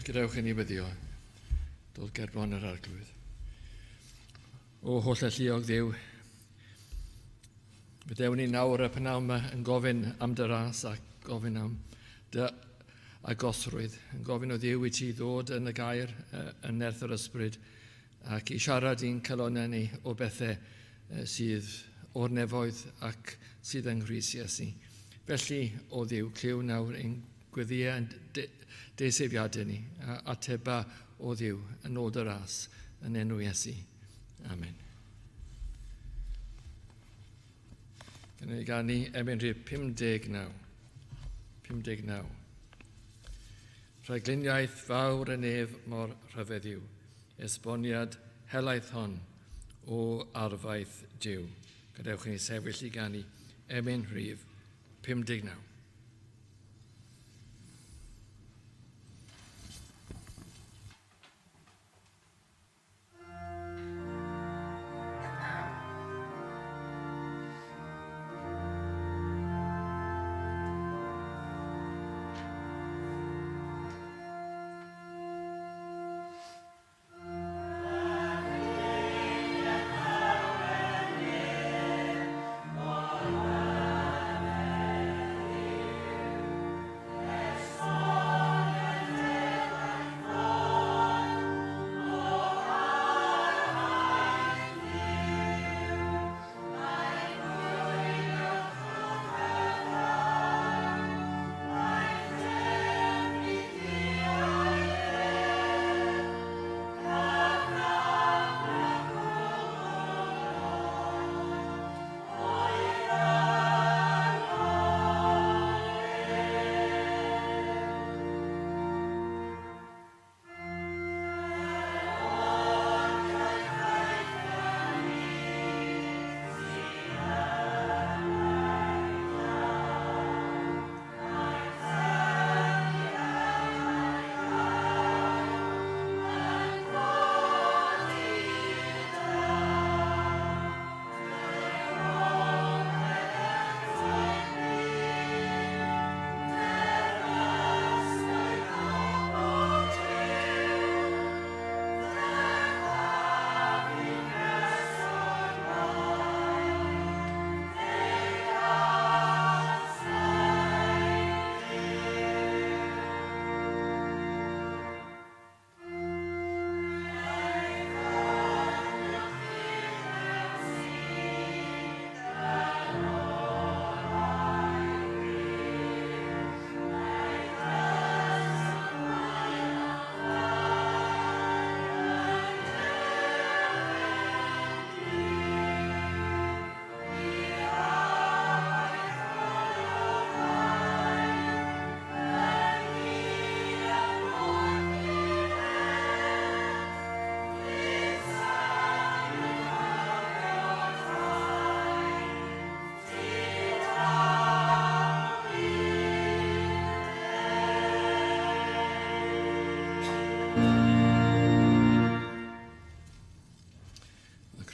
Gadewch i ni weddio. Dod gerbron yr Arglwydd. O holl alluog Dduw, fe dewn ni nawr y pnawn yma yn gofyn am dy ras a gofyn am dy agosrwydd, yn gofyn o Dduw i ti ddod yn y gair yn nerth yr ysbryd ac i siarad i'n calonnau ni o bethau sydd o'r nefoedd ac sydd yng Nghrist Iesu. Felly, o Dduw, clyw nawr ein gweddïau a'n deisefiadau ni, a ateba o Dduw yn ôl dy ras, yn enw Iesu. Amen. Gan ni ganu emyn rhif 59. 59. Rhagluniaeth fawr y nef mor rhyfedd yw, esboniad helaeth hon o arfaeth Duw. Gadewch i ni sefyll i ganu emyn rhif 59.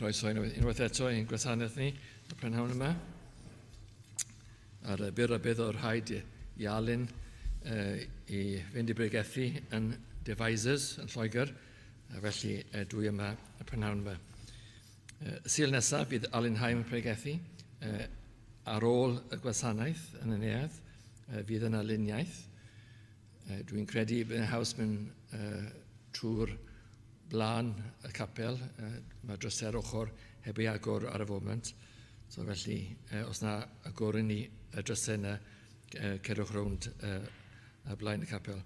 Croeso unwaith eto i'n gwasanaeth ni y prynhawn yma. Ar y byr a bydd o'r rhaid i Alun i fynd i bregethu yn Devisers yn Lloegr, a felly dwi yma y prynhawn yma. Y Sul nesaf bydd Alun Haim yn pregethu ar ôl y gwasanaeth yn y neuadd, fydd yna luniaeth. Dwi'n credu bydd yn haws mynd trwy'r blaen y capel. Mae drysau'r ochr heb ei agor ar y foment. So felly, os na agorwn ni y drysau yna, cerwch rownd y blaen y capel.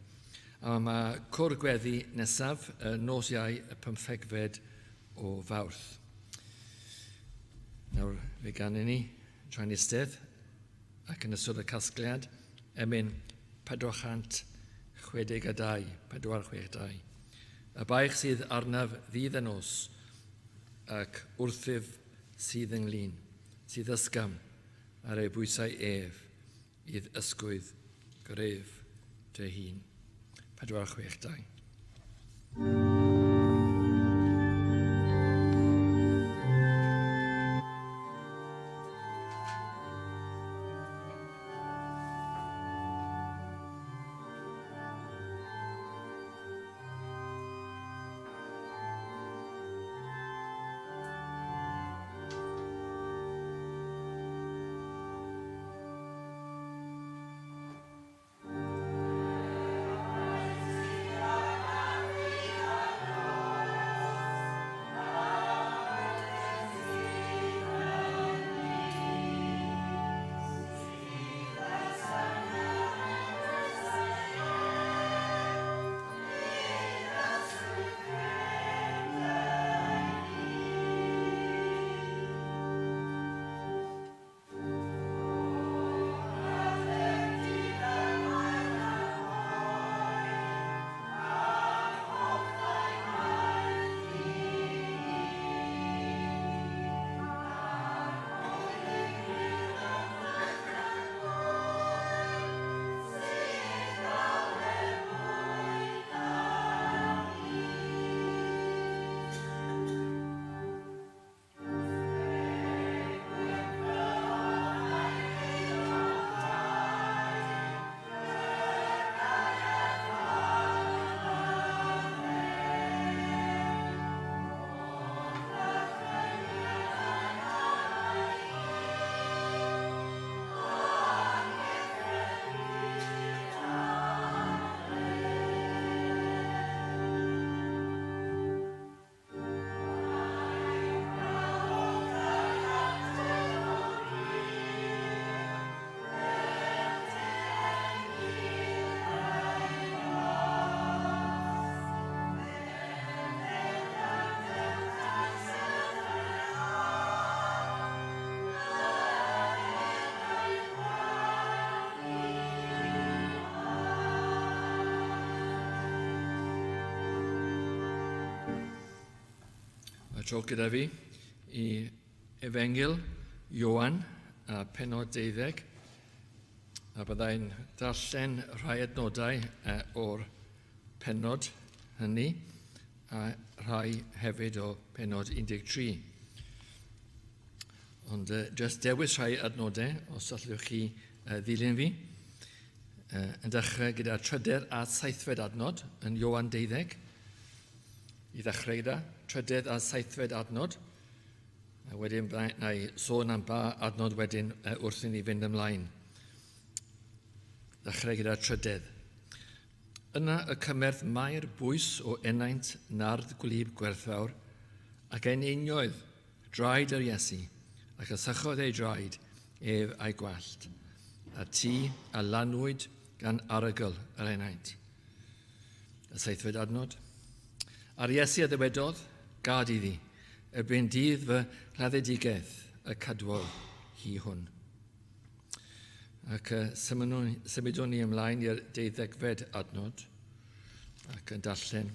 A mae cwr gweddi nesaf, nos Iau y pymthegfed o Fawrth. Nawr fe ganwn ni tra'n eistedd ac yn ystod y casgliad emyn 462, 462. Y baich sydd arnaf ddydd a nos, ac wrthyf sydd ynglyn, sydd ysgafn ar ei bwysau ef, idd ysgwydd gref dy hun. 462. Tro gyda fi i Efengyl Ioan a penod 12, a byddai'n darllen rhai adnodau o'r penod hynny a rhai hefyd o penod 13. Ond just dewis rhai adnodau, os allwch chi ddilyn fi. Yn dechrau gyda trydedd a saithfed adnod yn Ioan 12. I ddechrau gyda trydedd a saithfed adnod. A wedyn na i sôn am ba adnod wedyn wrth i ni fynd ymlaen. Ddechrau gyda trydedd. Yna y cymerth Mair bwys o ennaint nard gwlyb gwerthfawr, ac eneinioedd draed yr Iesu, ac y sychodd ei draed ef a'i gwallt, a tŷ a lanwyd gan arogl yr ennaint. Y seithfed adnod. A'r Iesu a ddywedodd, Gad iddi, erbyn dydd fy nghladdedigaeth y cadwodd hi hwn. Ac symudwn ni ymlaen i'r deuddegfed adnod ac yn darllen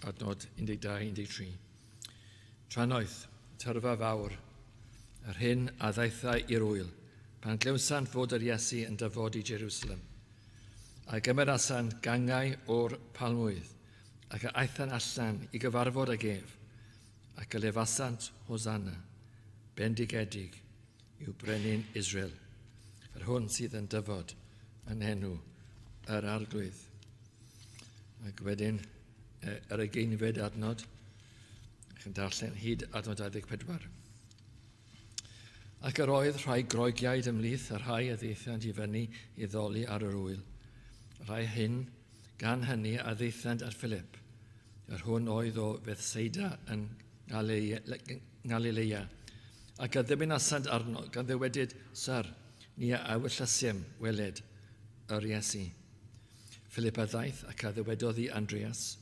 adnod 12-13. Trannoeth, tyrfa fawr, yr hyn a ddaethai i'r ŵyl, pan glywsant fod yr Iesu yn dyfod i Jerusalem. A gymerasant gangau o'r palmwydd, ac a aethant allan i gyfarfod ag ef, ac a lefasant Hosanna, bendigedig yw brenin Israel, yr hwn sydd yn dyfod yn enw yr Arglwydd. Ac wedyn, yr ugeinfed adnod, ac yn darllen hyd adnod 24. Ac yr oedd rhai Groegiaid ymhlith y rhai a ddaethant i fyny i ddoli ar yr ŵyl. Rhai hyn, gan hynny, a ddaethant at Philip, yr hwn oedd o Fethsaida yn Ngalileia, ac a ddymunasant arno, gan ddywedyd, Syr, ni a ewyllysim weled yr Iesu. Philip a ddaeth ac a ddywedodd i Andreas,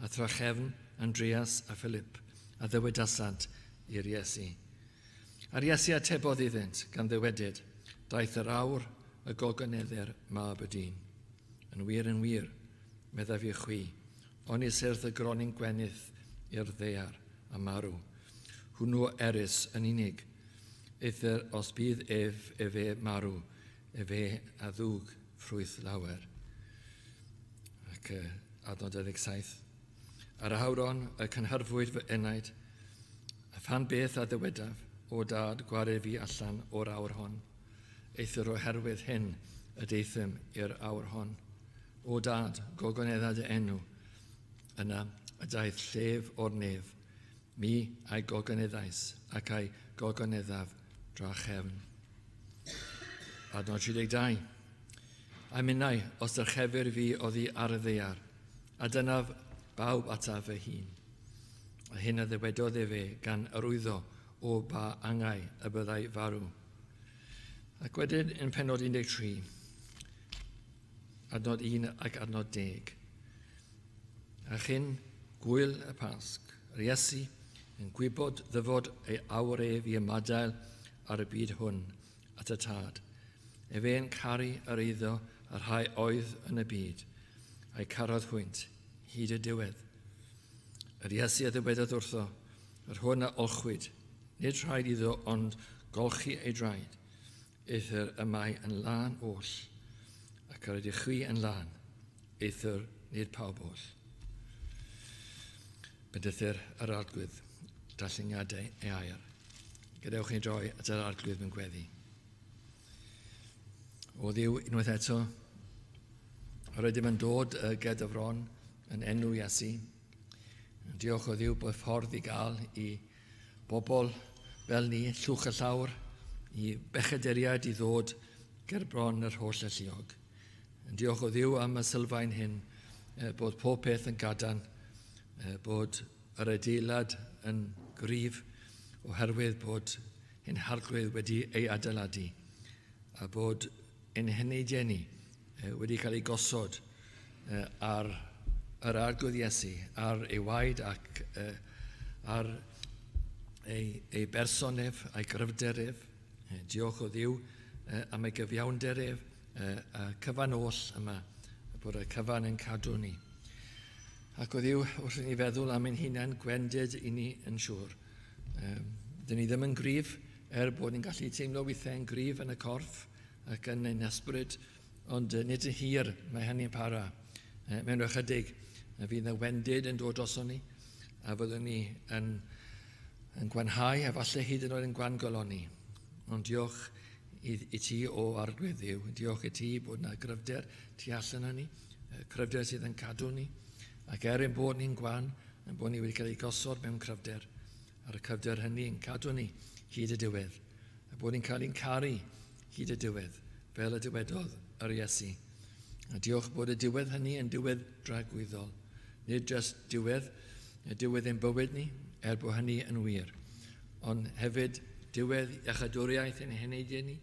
a thrachefn Andreas a Philip a ddywedasant i'r Iesu. A'r Iesu atebodd iddynt, gan ddywedyd, Daeth yr awr y gogoneddir mab y dyn. Yn wir, yn wir, meddaf i chwi, Oni syrth y gronyn gwenith i'r ddaear a marw, hwnnw erys yn unig, eithr os bydd ef efe marw, efe a ddwg ffrwyth lawer. Ac adnod 27. Ar y hawron y cynhyrfwyd fy enaid, a phan beth a ddywedaf, o dad, gware fi allan o'r awr hon. Eithr oherwydd hyn y deuthum i'r awr hon. O Dad, gogonedda dy enw. Yna y daeth llef o'r nef, mi a'i gogoneddais ac a'i gogoneddaf drachefn. Adnod 32. A minnau, os dyrchefir fi oddi ar y ddaear, a dynaf bawb ataf fy hun. A hyn a ddywedodd efe gan arwyddo o ba angau y byddai farw. Ac wedyn yn penod 13, adnod 1 ac adnod 10. A chyn gwyl y Pasg, yr Iesu yn gwybod ddyfod ei awr ef i ymadael ar y byd hwn at y Tad. Efe yn caru yr eiddo y rhai oedd yn y byd, a'i carodd hwynt hyd y diwedd. Yr Iesu a ddywedodd wrtho, yr hwn a olchwyd, nid rhaid iddo ond golchi ei draed, Eithr y mae yn lân oll, ac yr ydych chwi yn lân, eithr nid pawb oll. Bendithir yr Arglwydd, darlleniadau ei air. Gadewch ni droi at yr Arglwydd mewn gweddi. O Dduw, unwaith eto, yr ydym yn dod gyda fron yn enw Iesu. Diolch o Dduw bod ffordd i gael i bobl fel ni, llwch y llawr, i bechaduriaid i ddod ger bron yr holl alluog. Yn diolch o Dduw am y sylfaen hyn, bod pob peth yn gadarn, bod yr adeilad yn gryf oherwydd bod ein harglwydd wedi ei adeiladu a bod ein heneidiau ni wedi cael ei gosod ar yr Arglwydd Iesu, ar ei waed ac ar ei, ei berson ef, a'i gryfder ef. Diolch o Dduw am ei gyfiawnder ef, a cyfan oll yma, bod y cyfan yn cadw ni. Ac o Dduw, wrth i ni feddwl am ein hunain, gwendid i ni yn siŵr. Um, dyn ni ddim yn gryf, er bod ni'n gallu teimlo weithiau yn gryf yn y corff ac yn ein hysbryd, ond nid yn hir mae hynny'n para. Mewn ychydig, fydd yna wendid yn dod droson ni, a fyddwn ni yn, yn gwanhau a falle hyd yn oed yn gwangoloni. Ond diolch i, i ti o Arglwydd Dduw, diolch i ti bod yna gryfder tu allan hynny, cryfder sydd yn cadw ni, ac er ein bod ni'n gwan, yn bod ni wedi cael ei gosod mewn cryfder, a'r cryfder hynny yn cadw ni hyd y diwedd, a bod ni'n cael ein caru hyd y diwedd, fel y dywedodd yr Iesu. A diolch bod y diwedd hynny yn diwedd dragwyddol, nid jyst diwedd, y diwedd ein bywyd ni, er bod hynny yn wir, ond hefyd diwedd iachadwriaeth ein heneidiau ni,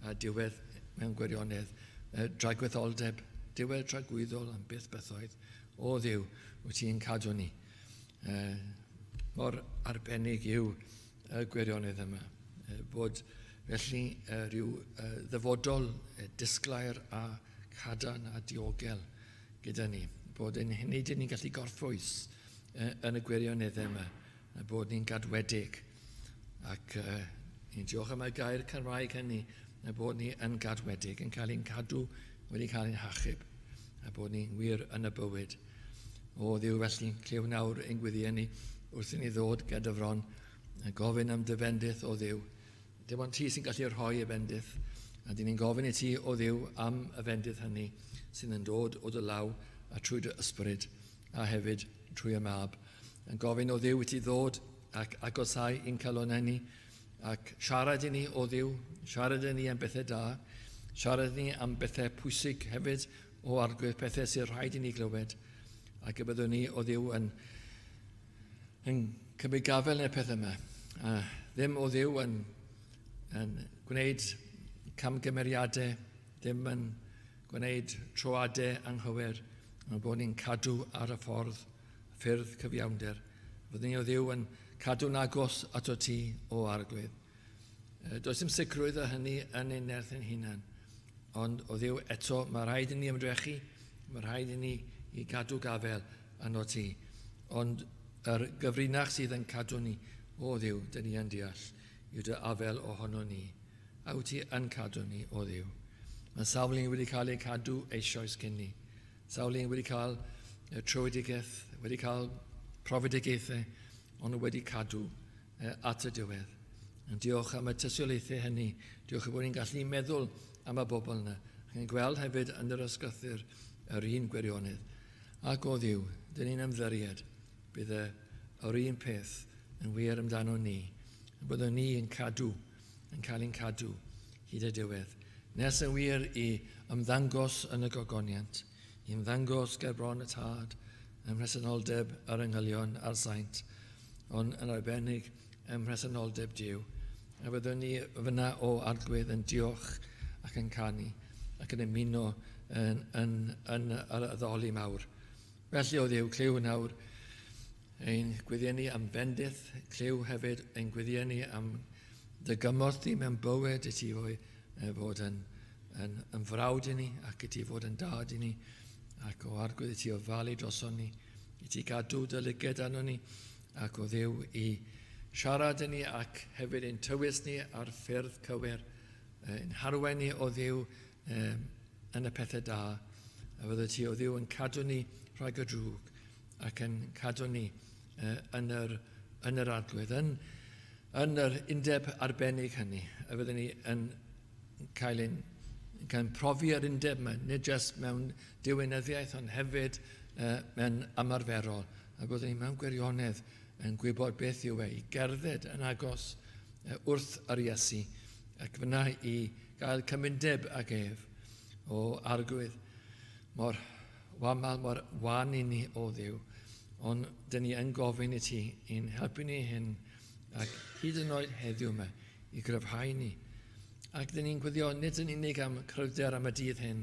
a diwedd mewn gwirionedd dragwyddoldeb, diwedd tragwyddol am byth bythoedd. O Dduw, wyt ti'n cadw ni. Mor arbennig yw y gwirionedd yma. Bod felly rhyw ddyfodol disglair a cadarn a diogel gyda ni. Bod ein heneidiau ni'n gallu gorffwys yn y gwirioneddau yma. A bod ni'n gadwedig. Ac ni'n diolch am y gair Cymraeg hynny, a bod ni yn gadwedig, yn cael ein cadw, wedi cael ein hachub, a bod ni'n wir yn y bywyd. O Dduw felly, clyw nawr ein gweddiau ni wrth i ni ddod ger dy fron, a gofyn am dy fendith o Dduw. Dim ond ti sy'n gallu rhoi y bendith, a dyn ni'n gofyn i ti o Dduw am y fendith hynny sydd yn dod o dy law a trwy dy ysbryd, a hefyd trwy y Mab. Yn gofyn o Dduw i ti ddod ac agosau i'n calonnau ni, ac siarad i ni o Dduw, siarad i ni am bethau da, siarad i ni am bethau pwysig hefyd o Arglwydd, pethau sy'n rhaid i ni glywed, ac y byddwn ni o Dduw yn, yn cymryd gafel yn y pethau yma. A ddim o Dduw yn, yn gwneud camgymeriadau, ddim yn gwneud troadau anghywir, ond bod ni'n cadw ar y ffordd, ffyrdd cyfiawnder. Byddwn ni o Dduw yn cadw'n agos ato ti, o Arglwydd. Does dim sicrwydd o hynny yn ein nerth ein hunan, ond o Dduw eto mae rhaid i ni ymdrechu, mae rhaid i ni i gadw gafel arno ti. Ond yr gyfrinach sydd yn cadw ni, o Dduw, dyn ni yn deall, yw dy afel ohono ni. A wyt ti yn cadw ni, o Dduw? Mae sawl un wedi cael eu cadw eisoes cyn ni. Sawl un wedi cael tröedigaeth, wedi cael profedigaethau, ond wedi cadw at y diwedd. Yn diolch am y tystiolaethau hynny. Diolch i bod ni'n gallu meddwl am y bobl yna. Ac yn gweld hefyd yn yr ysgrythur yr un gwirionedd. Ac o Dduw, dyn ni'n ymddiried, bydd y, yr un peth yn wir amdano ni. Y byddwn ni yn cadw yn cael ein cadw hyd y diwedd, nes yn wir i ymddangos yn y gogoniant, i ymddangos ger bron y Tad, ym mhresenoldeb yr angylion a'r saint, ond yn arbennig ym mhresenoldeb Duw. A fyddwn ni fyna o Arglwydd yn diolch ac yn canu ac yn ymuno yn, yn, yn yr addoli mawr. Felly o Dduw, clyw nawr ein gweddiau ni am fendith, clyw hefyd ein gweddiau ni am dy gymorth di mewn bywyd i ti fwy fod yn, yn, yn frawd i ni ac i ti fod yn dad i ni ac o Arglwydd i ti ofalu droson ni, i ti gadw dy lyged arno ni ac o Dduw i siarad i ni ac hefyd ein tywys ni ar ffyrdd cywir, ein harwain ni o Dduw yn y pethau da, a fydde ti o Dduw yn cadw ni rhag y drwg ac yn cadw ni yn yr, yn yr Arglwydd, yn, yn yr undeb arbennig hynny, a fydden ni yn cael ein, cael ein profi yr undeb yma, nid jyst mewn diwinyddiaeth, ond hefyd mewn ymarferol, a byddwn ni mewn gwirionedd yn gwybod beth yw e, i gerdded yn agos wrth yr Iesu, ac fyna i gael cymundeb ag ef o Arglwydd mor wamal, mor wan i ni o Dduw, ond dyn ni yn gofyn i ti i'n helpu ni hyn ac hyd yn oed heddiw yma i gryfhau ni. Ac dyn ni'n gwyddio nid yn unig am cryfder am y dydd hyn,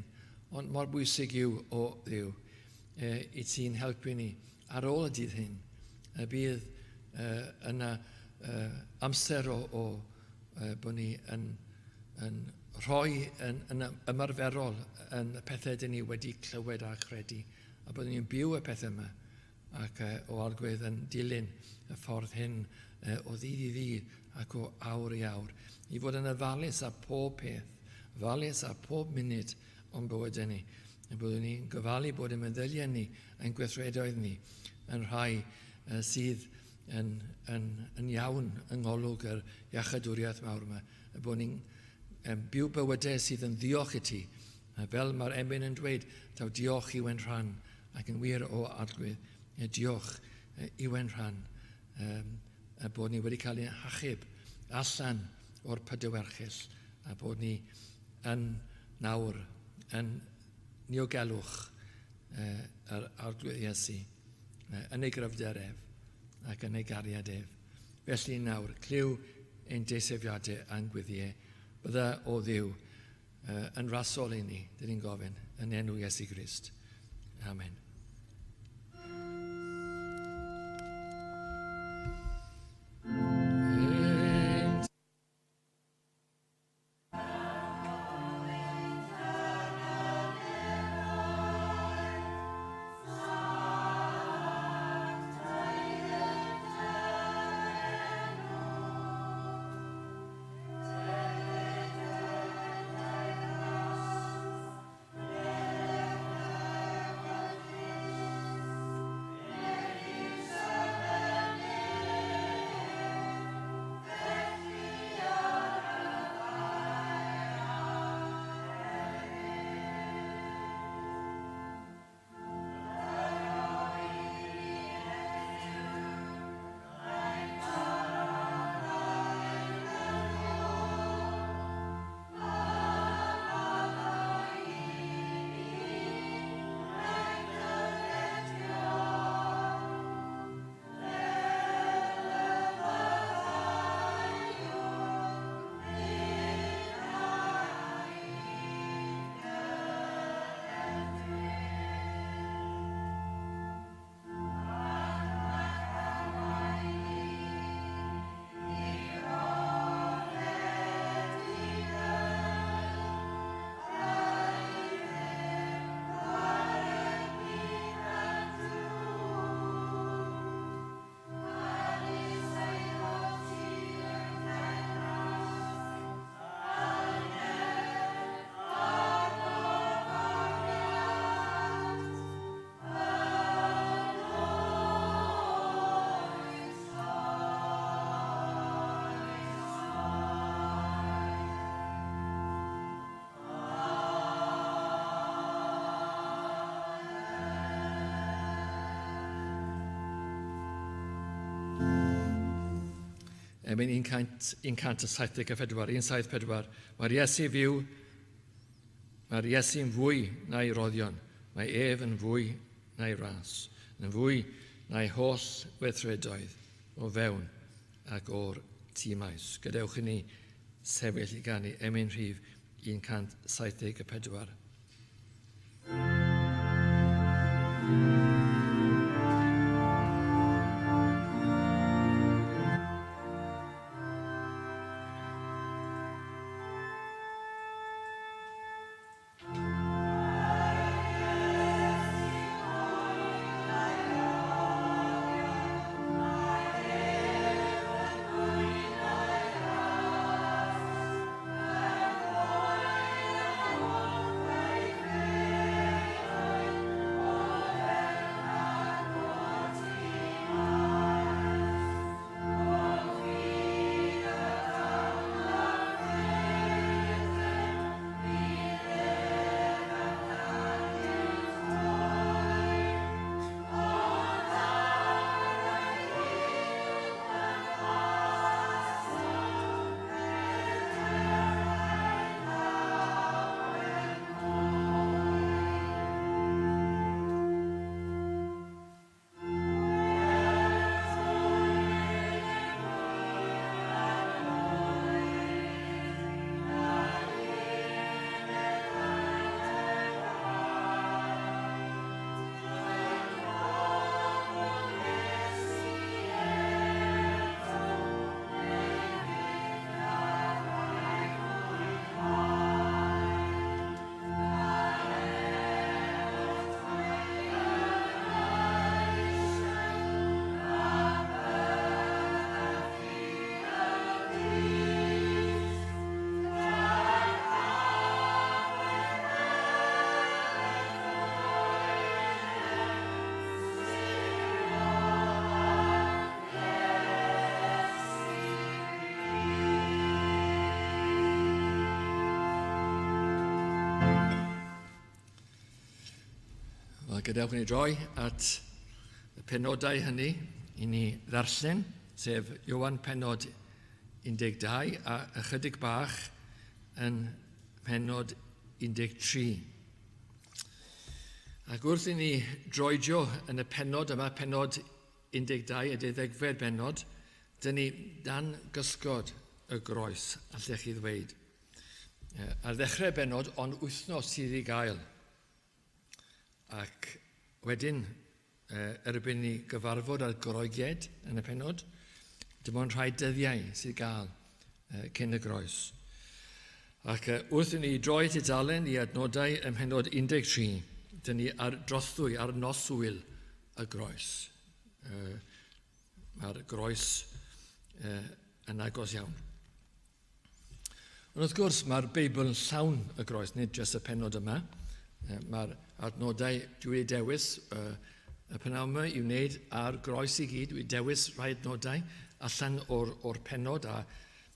ond mor bwysig yw o Dduw e, i ti'n helpu ni ar ôl y dydd hyn. Y bydd e, yna e, amser o, o bod ni yn, yn rhoi yn, yn ymarferol yn y pethau dyn ni wedi clywed a chredu, a byddwn ni'n byw y pethau yma. ac o Arglwydd yn dilyn y ffordd hyn o ddydd i ddydd ac o awr i awr, i fod yn ofalus â pob peth, ofalus â pob munud o'n bywydau ni. Y byddwn ni'n gofalu bod y meddyliau ni, ein gweithredoedd ni, yn rhai sydd yn iawn yng ngolwg yr iachadwriaeth mawr yma, y bod ni'n byw bywydau sydd yn ddiolch i ti, a fel mae'r emyn yn dweud, taw diolch yw ein rhan, ac yn wir o Arglwydd, diolch yw ein rhan, y bod ni wedi cael ein hachub allan o'r pydew erchyll, a bod ni yn nawr yn niogelwch yr Arglwydd Iesu, yn ei gryfder ef ac yn ei gariad ef. Felly nawr, clyw ein deisefiadau a'n gweddiau, bydda o Dduw yn rasol i ni, dyn ni'n gofyn, yn enw Iesu Grist. Amen. Erbyn 174, 174, mae'r Iesu fyw, mae'r Iesu'n fwy na'i roddion, mae ef yn fwy na'i ras, yn fwy na'i holl weithredoedd o fewn ac o'r tu maes. Gadewch i ni sefyll i ganu emyn rhif 174. Wel, gadewch i ni droi at y penodau hynny i ni ddarllen, sef Ioan penod 12 a ychydig bach yn penod 13. Ac wrth i ni droedio yn y penod yma, penod 12 y deuddegfed bennod, dyn ni dan gysgod y groes, allech chi ddweud. Ar ddechrau bennod, ond wythnos sydd i gael. Ac wedyn, erbyn ni gyfarfod â'r Groegiaid yn y pennod, dim ond rhai dyddiau sydd gael cyn y groes. Ac wrth i ni droi tudalen i adnodau ym mhennod 13, dyn ni ar drothwy, ar noswyl y groes. Mae'r groes yn agos iawn. Ond wrth gwrs, mae'r Beibl yn llawn y groes, nid jyst y penod yma. Mae'r adnodau dwi wedi dewis y pnawn yma i wneud ar groes i gyd. Dwi wedi dewis rhai adnodau allan o'r, or penod a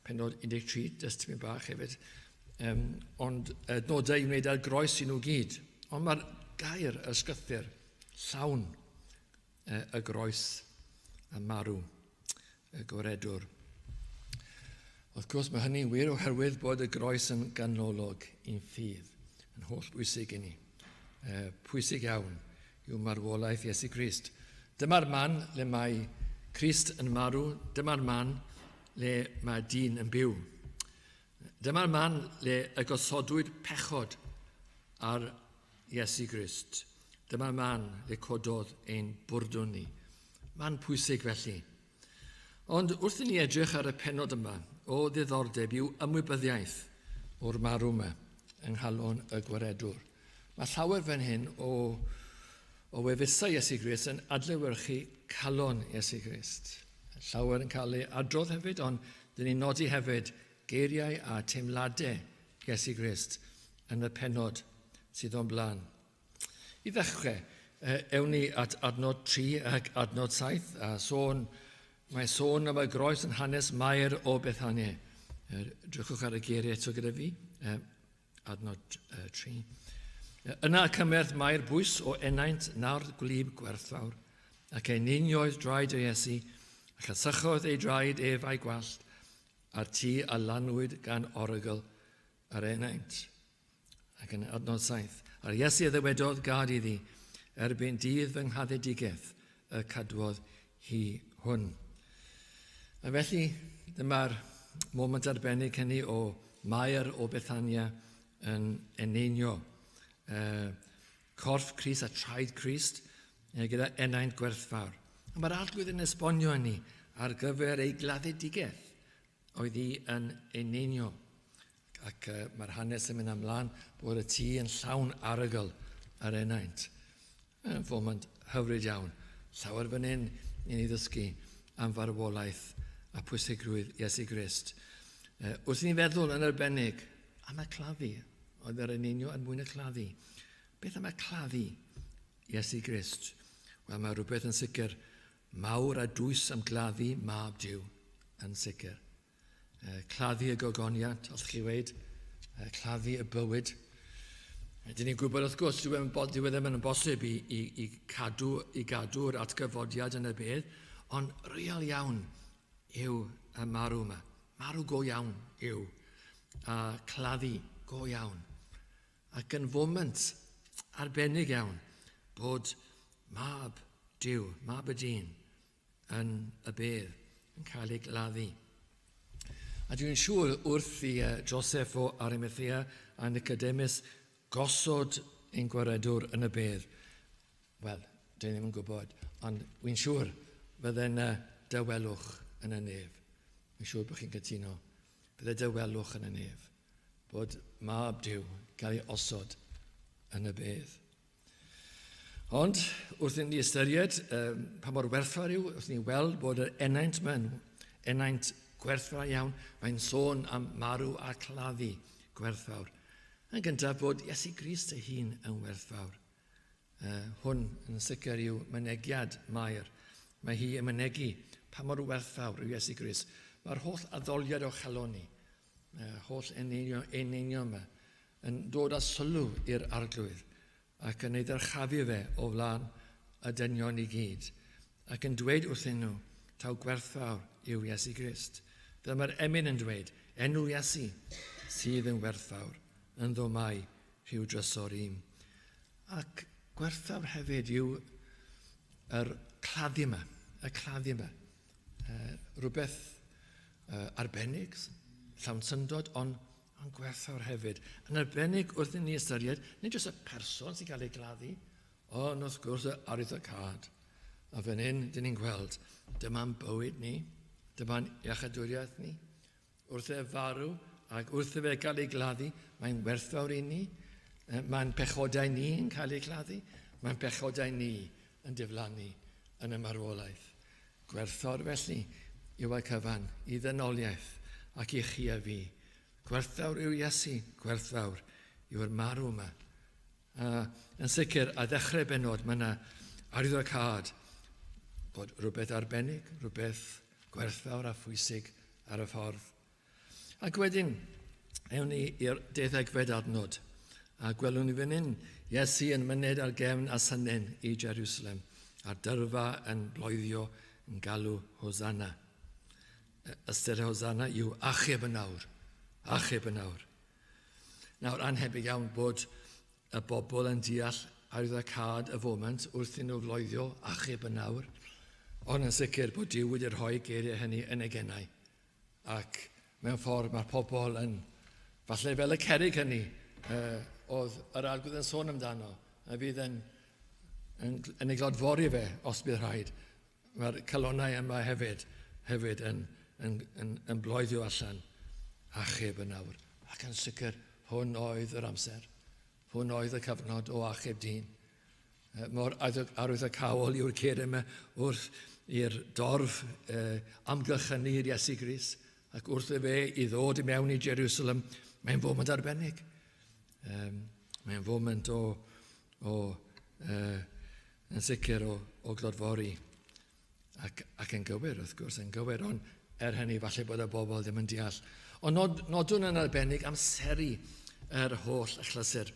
penod 13, jyst tipyn bach hefyd. Um, ond adnodau i wneud ar groes i nhw gyd. Ond mae'r gair, y sgythyr, llawn y groes a marw y gwaredwr. Wrth gwrs, mae hynny'n wir oherwydd bod y groes yn ganolog i'n ffydd, yn holl bwysig i ni. E, pwysig iawn yw marwolaeth Iesu Grist. Dyma'r man le mae Crist yn marw, dyma'r man le mae dyn yn byw. Dyma'r man le y gosodwyd pechod ar Iesu Grist. Dyma'r man le cododd ein bwrdwn ni. Man pwysig felly. Ond wrth i ni edrych ar y penod yma, o ddiddordeb yw ymwybyddiaeth o'r marw yma yng nghalon y gwaredwr. Mae llawer fan hyn o, o wefusau Iesu Grist yn adlewyrchu calon Iesu Grist. Llawer yn cael ei adrodd hefyd, ond dyn ni'n nodi hefyd geiriau a teimladau Iesu Grist yn y penod sydd o'n blaen. I ddechrau, ewn ni at adnod 3 ac adnod 7, a sôn, mae sôn am y groes yn hanes Mair o Bethania. Drychwch ar y geiriau eto gyda fi. Adnod 3. Yna cymerth Mair bwys o enaint nawr gwlyb gwerthfawr, ac ei ninioedd draed yr Iesu, ac a sychodd ei draed ef a'i gwallt, a'r tŷ a lanwyd gan orygl yr enaint. Ac yn adnod 7, a'r Iesu a ddywedodd gad iddi, erbyn dydd fy nghaddedigaeth y cadwodd hi hwn. A felly, dyma'r moment arbennig hynny o Mair o Bethania yn eneinio uh, corff Crist a traed Crist uh, gyda enaint gwerthfawr. A mae'r arglwydd yn esbonio ni ar gyfer ei gladdedigaeth oedd hi yn eneinio. Ac uh, mae'r hanes yn mynd ymlaen bod y tŷ yn llawn arogl ar enaint. Yn foment hyfryd iawn. Llawer fan hyn i ni ddysgu am farwolaeth a pwysigrwydd Iesu Grist. Uh, wrth i ni feddwl yn arbennig am y claddu, oedd yr eneinio yn mwyn y claddu. Beth am y claddu Iesu Grist? Wel, mae rhywbeth yn sicr mawr a dwys am gladdu mab Duw yn sicr. Claddu y gogoniant, allwch chi weid, claddu y bywyd. Dyn ni'n gwybod wrth gwrs, dyw e ddim yn bosib i, i, i, cadw, i gadw'r atgyfodiad yn y bedd, ond real iawn yw y marw yma. Marw go iawn yw, a claddu go iawn. Ac yn foment arbennig iawn bod mab Duw, mab y dyn, yn y bedd, yn cael ei gladdu. A dwi'n siŵr wrth i Joseph o Arimathea a Nicodemus gosod ein gwaredwr yn y bedd, wel, dwi ddim yn gwybod, ond wy'n siŵr fydde yna dawelwch yn y nef. Wy'n siŵr bod chi'n cytuno. Bydde dawelwch yn y nef. Bod mab Duw gael ei osod yn y bedd. Ond wrth i ni ystyried um, pa mor werthfawr yw, wrth i ni weld bod yr enaint mae'n enaint gwerthfawr iawn, mae'n sôn am marw a claddu gwerthfawr. Yn gyntaf bod Iesu Grist ei hun yn werthfawr. Uh, hwn yn sicr yw mynegiad Mair. Mae hi yn mynegi pa mor werthfawr yw Iesu Grist. Mae'r holl addoliad o chalon ni, uh, holl eneinio, eneinio yma, yn dod â sylw i'r arglwydd. ac yn ei ddyrchafu fe o flaen y dynion i gyd, ac yn dweud wrthyn nhw taw gwerthfawr yw Iesu Grist. Fel mae'r emyn yn dweud, enw Iesu sydd yn werthfawr, ynddo mae rhyw drysor i'm. Ac gwerthfawr hefyd yw yr claddu yma, y claddu yma. Rhywbeth arbennig, llawn syndod, ond ond gwerthfawr hefyd. Yn arbennig wrth i ni ystyried, nid jyst y person sy'n cael ei gladdu, ond wrth gwrs y arwyddocâd. A fan hyn, dyn ni'n gweld, dyma'n bywyd ni, dyma'n iachadwriaeth ni. Wrth e farw ac wrth e gael ei gladdu, mae'n werthfawr i ni. Mae'n pechodau ni yn cael ei gladdu, mae'n pechodau ni yn diflannu yn y marwolaeth. Gwerthfawr felly yw y cyfan i ddynoliaeth ac i chi a fi. Gwerthfawr yw Iesu, gwerthfawr yw'r marw yma. A yn sicr, a ddechrau benod, mae yna arwyddocâd bod rhywbeth arbennig, rhywbeth gwerthfawr a phwysig ar y ffordd. Ac wedyn, ewn ni i'r deuddegfed adnod, a gwelwn ni fan hyn Iesu yn myned ar gefn asynen i Jerusalem, a'r dyrfa yn bloeddio yn galw Hosanna. Ystyr Hosanna yw achub yn awr, achub yn awr. Nawr, anhebyg iawn bod y bobl yn deall arwyddocâd y foment wrth i nhw floeddio achub yn awr, ond yn sicr bod Duw wedi rhoi geiriau hynny yn ei genau. Ac mewn ffordd mae'r pobl yn, falle fel y cerrig hynny uh, oedd yr arglwydd yn sôn amdano, a fydd yn, yn, yn ei glodfori fe os bydd rhaid. Mae'r calonnau yma hefyd, hefyd yn, yn, yn, yn bloeddio allan achub yn awr. Ac yn sicr, hwn oedd yr amser. Hwn oedd y cyfnod o achub dyn. Mor arwyddocaol yw'r ceir yma wrth i'r dorf eh, amgylchynu i'r Iesu Grist ac wrth i fe i ddod i mewn i Jerusalem, mae'n foment arbennig. Um, mae'n foment o, o uh, yn sicr o, o glodfori. Ac, ac yn gywir, wrth gwrs, yn gywir, ond er hynny, falle bod y bobl ddim yn deall. Ond nod, nodwn yn arbennig amseru yr holl achlysur.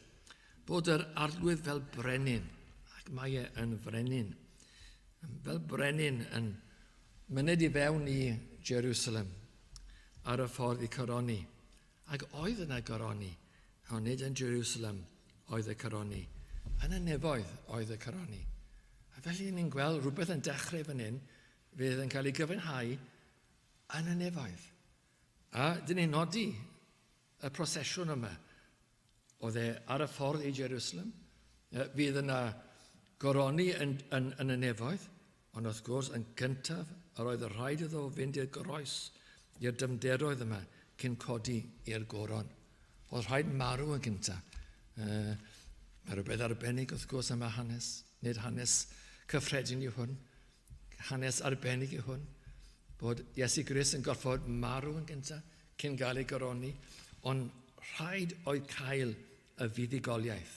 Bod yr arglwydd fel brenin, ac mae e yn frenin, fel brenin yn myned i fewn i Jerusalem ar y ffordd i coroni. Ac oedd yna goroni, ond nid yn Jerusalem oedd y coroni. Yn y nefoedd oedd y coroni. A felly ni'n gweld rhywbeth yn dechrau fan hyn fydd yn cael ei gyfiawnhau yn y nefoedd. A dyn ni'n nodi y prosesiwn yma. Oedd e ar y ffordd i Jerusalem. Fydd yna goroni yn, yn, yn y nefoedd, ond wrth gwrs yn gyntaf yr oedd y rhaid iddo fynd i'r groes, i'r dyfnderoedd yma, cyn codi i'r goron. Oedd rhaid marw yn gyntaf. Uh, mae rhywbeth arbennig wrth gwrs am y hanes, nid hanes cyffredin yw hwn, hanes arbennig yw hwn, bod Iesu Grist yn gorfod marw yn gyntaf cyn gael ei goroni, ond rhaid oedd cael y fuddugoliaeth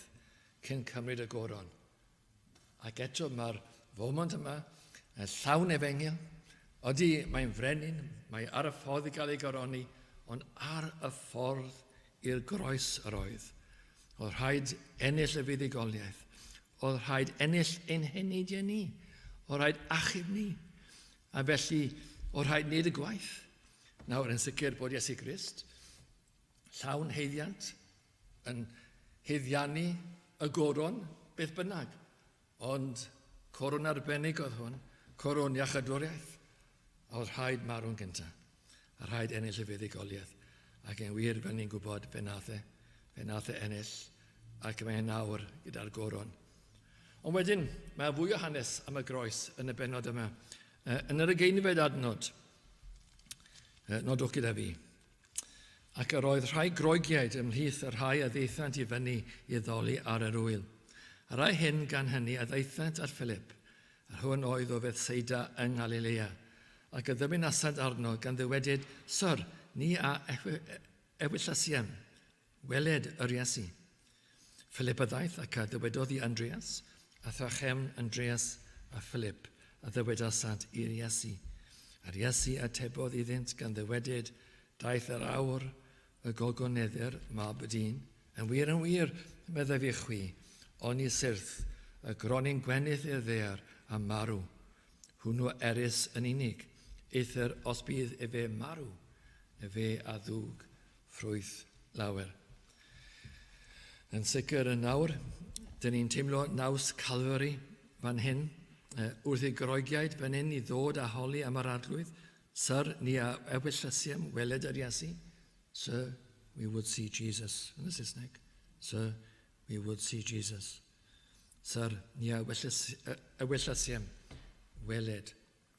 cyn cymryd y goron. Ac eto mae'r foment yma yn llawn efengyl. Odi, mae'n frenin, mae ar y ffordd i gael ei goroni, ond ar y ffordd i'r groes yr oedd. Oedd rhaid ennill y fuddugoliaeth. Oedd rhaid ennill ein heneidiau ni. Oedd rhaid achub ni. A felly, oedd rhaid wneud y gwaith. Nawr, yn sicr bod Iesu Grist, llawn haeddiant, yn haeddiannu y goron, beth bynnag. Ond coron arbennig oedd hwn, coron iachadwriaeth. A oedd rhaid marw'n gyntaf, a rhaid ennill y fuddugoliaeth. Ac yn wir, fel ni'n gwybod, fe nath e, fe nath e ennill, ac mae e nawr gyda'r goron. Ond wedyn, mae fwy o hanes am y groes yn y bennod yma. Yn yr ugeinfed adnod, nodwch gyda fi, Ac yr oedd rhai Groegiaid ymhlith y rhai a ddaethant i fyny i addoli ar yr ŵyl. A rhai hyn gan hynny a ddaethant at Philip, yr hwn oedd o Fethsaida yng Nghalilea, ac a ddymunasant arno, gan ddywedyd, Syr, ni a ewyllasiem weled yr Iesu. Philip a ddaeth ac a ddywedodd i Andreas, a thrachefn Andreas a Philip a ddywedasant i'r Iesu. A'r Iesu atebodd iddynt gan ddywedyd, Daeth yr awr y gogoneddir mab y dyn. Yn wir, yn wir, meddaf i chwi, Oni syrth y gronyn gwenith i'r ddaear a marw, hwnnw erys yn unig, eithr os bydd efe marw, efe a ddwg ffrwyth lawer. Yn sicr yn nawr, dyn ni'n teimlo naws Calvary fan hyn, wrth i Groegiaid fan hyn i ddod a holi am yr Arglwydd, Syr, ni a ewyllysiem weled yr Iesu. Sir, we would see Jesus, yn y Saesneg. Sir, we would see Jesus. Syr, ni a ewyllysiem weled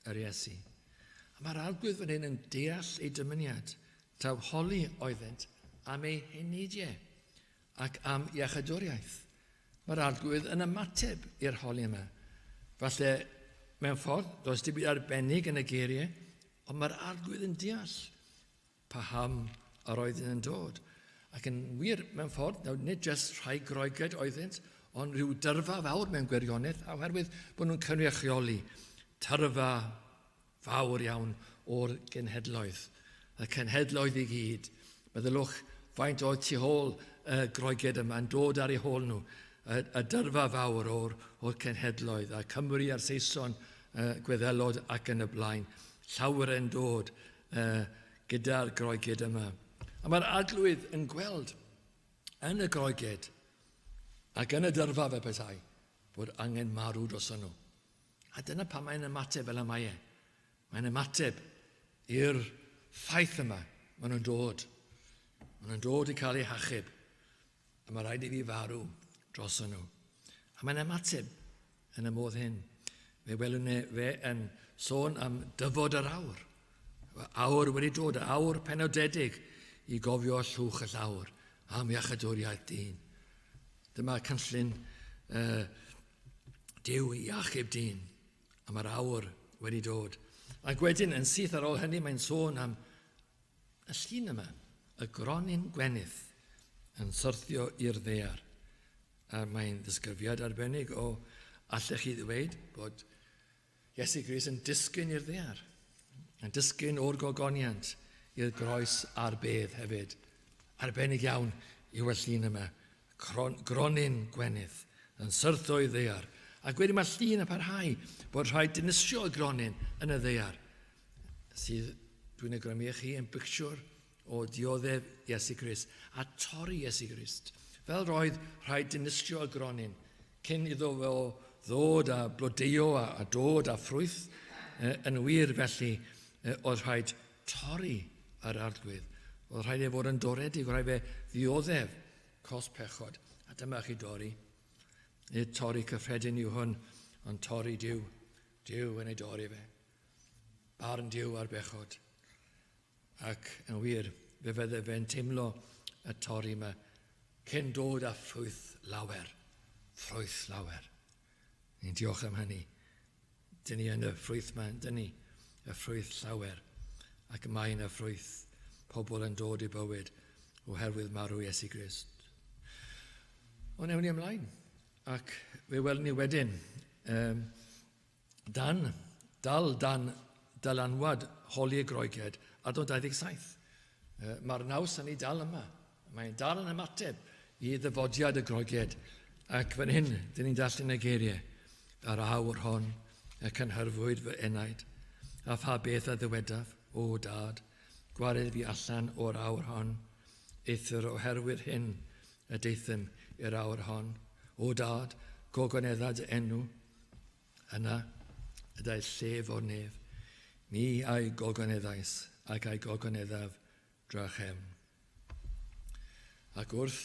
yr Iesu. A mae'r Arglwydd fan hyn yn deall ei dymuniad, taw holi oeddent am ei heneidiau ac am iachadwriaeth. Mae'r Arglwydd yn ymateb i'r holi yma. Falle, mewn ffordd, does dim byd arbennig yn y geiriau, ond mae'r Arglwydd yn deall paham yr oeddent yn dod. Ac yn wir, mewn ffordd, nawr, nid jyst rhai Groegiaid oeddynt, ond rhyw dyrfa fawr mewn gwirionedd, oherwydd bod nhw'n cynrychioli tyrfa fawr iawn o'r genhedloedd. Y cenhedloedd i gyd. Meddylwch faint oedd tu hôl y Groegiaid yma yn dod ar eu hôl nhw. Y, y dyrfa fawr o'r, or cenhedloedd, a Cymru a'r Saeson, y Gwyddelod ac yn y blaen. Llawer yn dod uh, gyda'r Groegiaid yma. A mae'r Arglwydd yn gweld yn y Groegiaid ac yn y dyrfa fe petai bod angen marw dros nhw. A dyna pam mae'n ymateb fel y mae e. Mae'n ymateb i'r ffaith yma. Maen nhw'n dod. Maen nhw'n dod i cael eu hachub. A mae rhaid i fi farw dros nhw. A mae'n ymateb yn y modd hyn. Fe welwn ni fe yn sôn am dyfod yr awr. Awr wedi dod, awr penodedig i gofio llwch y llawr am iachadwriaeth dyn. Dyma cynllun uh, Duw i achub dyn. A mae'r awr wedi dod. Ac wedyn, yn syth ar ôl hynny, mae'n sôn am y llun yma, y gronyn gwenith yn syrthio i'r ddaear. A mae'n ddisgrifiad arbennig o allech chi ddweud bod Iesu Grist yn disgyn i'r ddaear, yn disgyn o'r gogoniant i'r groes a'r bedd hefyd. Arbennig iawn yw y llun yma, cron, gronyn gwenith yn syrthio i'r ddaear. Ac wedyn mae llun yn parhau bod rhaid dinistrio y gronyn yn y ddaear, sydd, dwi'n awgrymu i chi, yn bictiwr o dioddef Iesu Grist a torri Iesu Grist. Fel roedd rhaid dinistrio y gronyn cyn iddo fo ddod a blodeuo a, a dod a ffrwyth, yn wir felly oedd rhaid torri yr arglwydd. Oedd rhaid ei fod yn doredig, oedd rhaid fe ddioddef cos pechod. A dyma chi dorri. Nid torri cyffredin yw hwn, ond torri Duw. Duw yn ei dorri fe. Barn Duw ar bechod. Ac yn wir, fe fydde fe'n teimlo y torri yma cyn dod â ffrwyth lawer. Ffrwyth lawer. Ni'n diolch am hynny. Dyn ni yn y ffrwyth yma, dyn ni, y ffrwyth llawer. Ac mae yna ffrwyth pobl yn dod i bywyd oherwydd marw Iesu Grist. Ond ewn ni ymlaen. Ac fe welwn ni wedyn um, Dan, dal dan dylanwad holi y Groegiaid, adnod 27. Mae'r naws yn ei dal yma. Mae'n dal yn ymateb i ddyfodiad y Groegiaid. Ac fan hyn, dyn ni'n darllen y geiriau. Yr awr hon y cynhyrfwyd fy enaid, a pha beth a ddywedaf, o dad, gwared fi allan o'r awr hon, eithr oherwydd hyn y deuthum i'r awr hon. O dad, gogonedda dy enw. Yna y daeth llef o'r nef, mi a'i gogoneddais ac a'i gogoneddaf drachefn. Ac wrth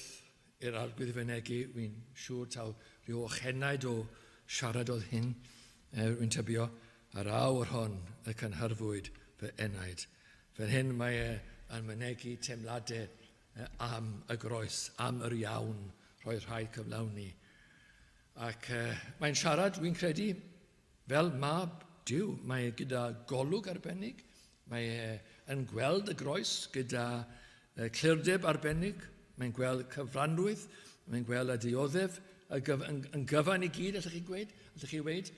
i'r Arglwydd fynegi, wy'n siŵr taw rhyw ochenaid o siarad oedd hyn, rwy'n tybio, yr awr hon y cynhyrfwyd fy enaid. Fel hyn mae e yn mynegi teimladau am y groes, am yr iawn roedd rhaid cyflawni. Ac mae'n siarad, dwi'n credu, fel mab Duw. Mae e gyda golwg arbennig, mae e yn gweld y groes gyda clirdeb arbennig, mae'n gweld cyfranrwydd, mae'n gweld y dioddef y gyf yn, yn gyfan i gyd, allwch chi gweud, allwch chi weud.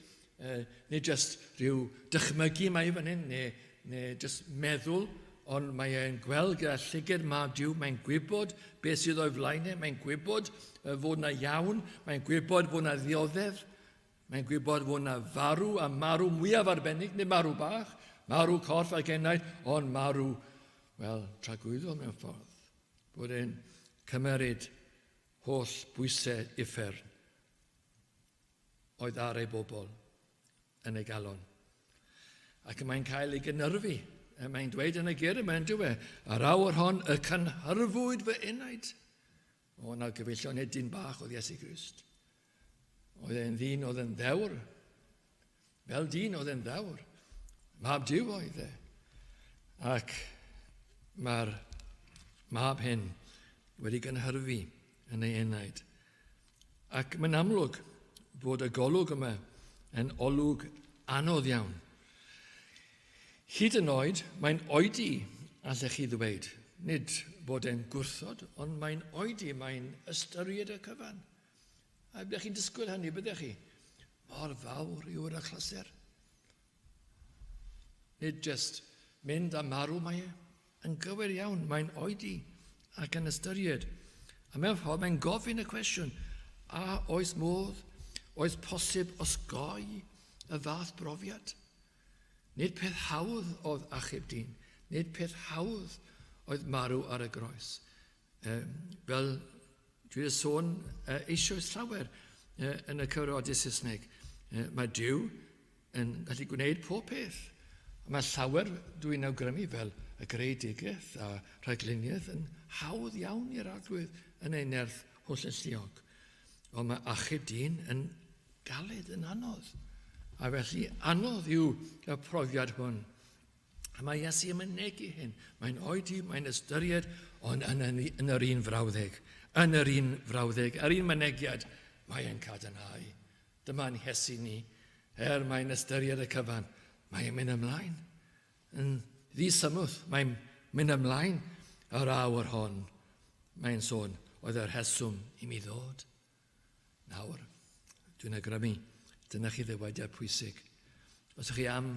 Nid jyst rhyw dychmygu mae fan hyn, neu, neu jyst meddwl, ond mae e'n gweld gyda llyged mab Duw, mae'n gwybod beth sydd o'i flaen e, mae'n gwybod fod na iawn, mae'n gwybod fod na ddioddef, mae'n gwybod fod na farw a marw mwyaf arbennig, nid marw bach, marw corff ac enaid, ond marw, wel, tragwyddol mewn ffordd. Bod e'n cymeryd holl bwysau uffern oedd ar ei bobl yn ei galon. Ac mae'n cael ei gynyrfu. Mae'n dweud yn y geiriau yma, yn dyw e, ar awr hon y cynhyrfwyd fy enaid. O, na gyfeillion, nid dyn bach oedd Iesu Grist. Oedd e'n ddyn oedd yn ddewr. Fel dyn oedd e'n ddewr. Mab Duw oedd e. Ac mae'r mab hyn wedi gynhyrfu yn ei enaid. Ac mae'n amlwg bod y golwg yma yn olwg anodd iawn. Hyd yn oed, mae'n oedi, allech chi ddweud. Nid bod e'n gwrthod, ond mae'n oedi, mae'n ystyried y cyfan. A byddech chi'n disgwyl hynny, byddech chi? Mor fawr yw'r achlysur. Nid jyst mynd a marw mae e. Yn gywir iawn, mae'n oedi ac yn ystyried. A mewn ffordd mae'n gofyn y cwestiwn, a oes modd, oes posib osgoi y fath brofiad? Nid peth hawdd oedd achub dyn, nid peth hawdd oedd marw ar y groes. Fel dwi wedi sôn eisoes llawer yn y cyfarfodydd Saesneg, mae Duw yn gallu gwneud pob peth. Mae llawer dwi'n awgrymu fel y greadigaeth a rhagluniaeth yn hawdd iawn i'r arglwydd yn ei nerth hollalluog. Ond mae achub dyn yn galed, yn anodd. A felly anodd yw y profiad hwn. A mae Iesu yn mynegi hyn. Mae'n oedi, mae'n ystyried, ond yn, yn, yn yr un frawddeg, yn yr un frawddeg, yr un mynegiad, mae e'n cadarnhau. Dyma'n Iesu ni. Er mae'n ystyried y cyfan, mae'n mynd ymlaen. Yn ddisymwth, mae'n mynd ymlaen yr awr hon. Mae'n sôn, oedd y rheswm i mi ddod. Nawr, dwi'n awgrymu, dyna chi ddywediad pwysig. Os ydych chi am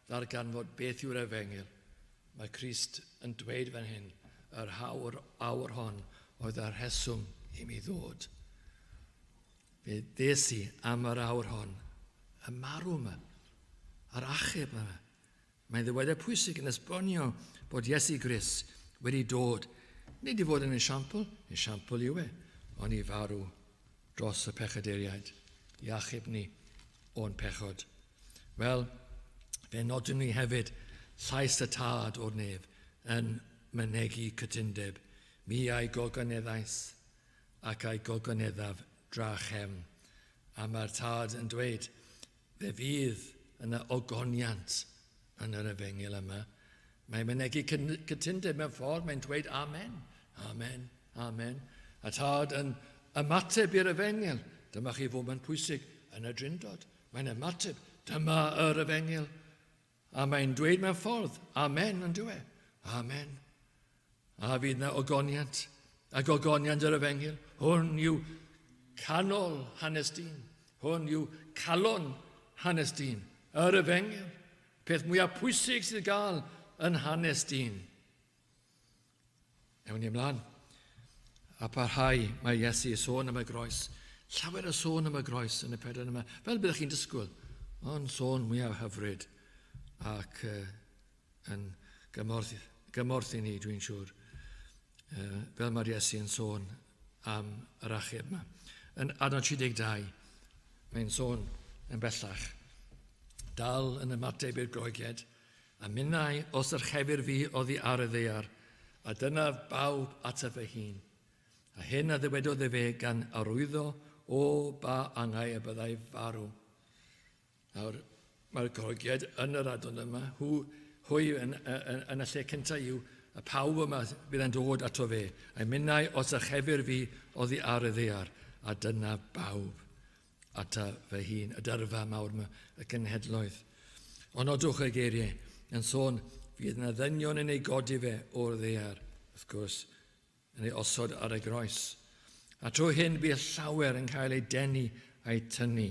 ddarganfod beth yw'r efengyl, mae Crist yn dweud fan hyn, yr awr, awr hon oedd y rheswm i mi ddod. Fe ddes i am yr awr hon, y marw yma, a'r achub yma. Mae'n ddywediad pwysig yn esbonio bod Iesu Grist wedi dod, nid i fod yn esiampl, esiampl yw e, ond i farw dros y pechaduriaid, i achub ni o'n pechod. Wel, fe nodwn ni hefyd llais y Tad o'r nef yn mynegi cytundeb. Mi a'i gogoneddais ac a'i gogoneddaf drachefn. A mae'r Tad yn dweud, Fe fydd yna ogoniant yn yr efengyl yma. Mae'n mynegi cytundeb mewn ffordd, mae'n dweud amen, amen, amen. A tad yn ymateb i'r efengyl. Dyma chi foment pwysig yn y drindod. Mae'n ymateb, dyma yr efengyl. A mae'n dweud mewn ffordd, amen yn dweud, amen. A fydd na ogoniant, a gogoniant yr efengyl. Hwn yw canol hanes dyn. Hwn yw calon hanes dyn. Yr efengyl. Peth mwyaf pwysig sydd gael yn hanes dyn. Ewn ni ymlaen. A parhau mae Iesu i sôn am y groes. Llawer o sôn am y groes yn y pedwar yma. Fel byddwch chi'n disgwyl. Ond sôn mwyaf hyfryd ac uh, yn gymorth, gymorth i ni, dwi'n siŵr. Uh, fel mae'r Iesu yn sôn am yr achub yma. Yn adnod 32, mae'n sôn yn bellach. Dal yn ymateb i'r Groegiad, a minnau os yrchefir fi oddi ar y ddaear, a dyna bawb ataf fy hun. A hyn a ddywedodd efe gan arwyddo o ba angau y byddai farw. Nawr, mae'r Groegiaid yn yr adnod yma, hw, hwy yn, yn, yn y lle cyntaf yw y pawb yma fydd yn dod ato fe, a'i minnau os achefir fi oddi ar y ddaear, a dyna bawb ata fy hun, y dyrfa mawr yma, y cenhedloedd. Ond nodwch y geiriau yn sôn, fydd yna ddynion yn ei godi fe o'r ddaear, wrth gwrs, yn ei osod ar y groes. A trwy hyn bydd llawer yn cael ei denu a'i tynnu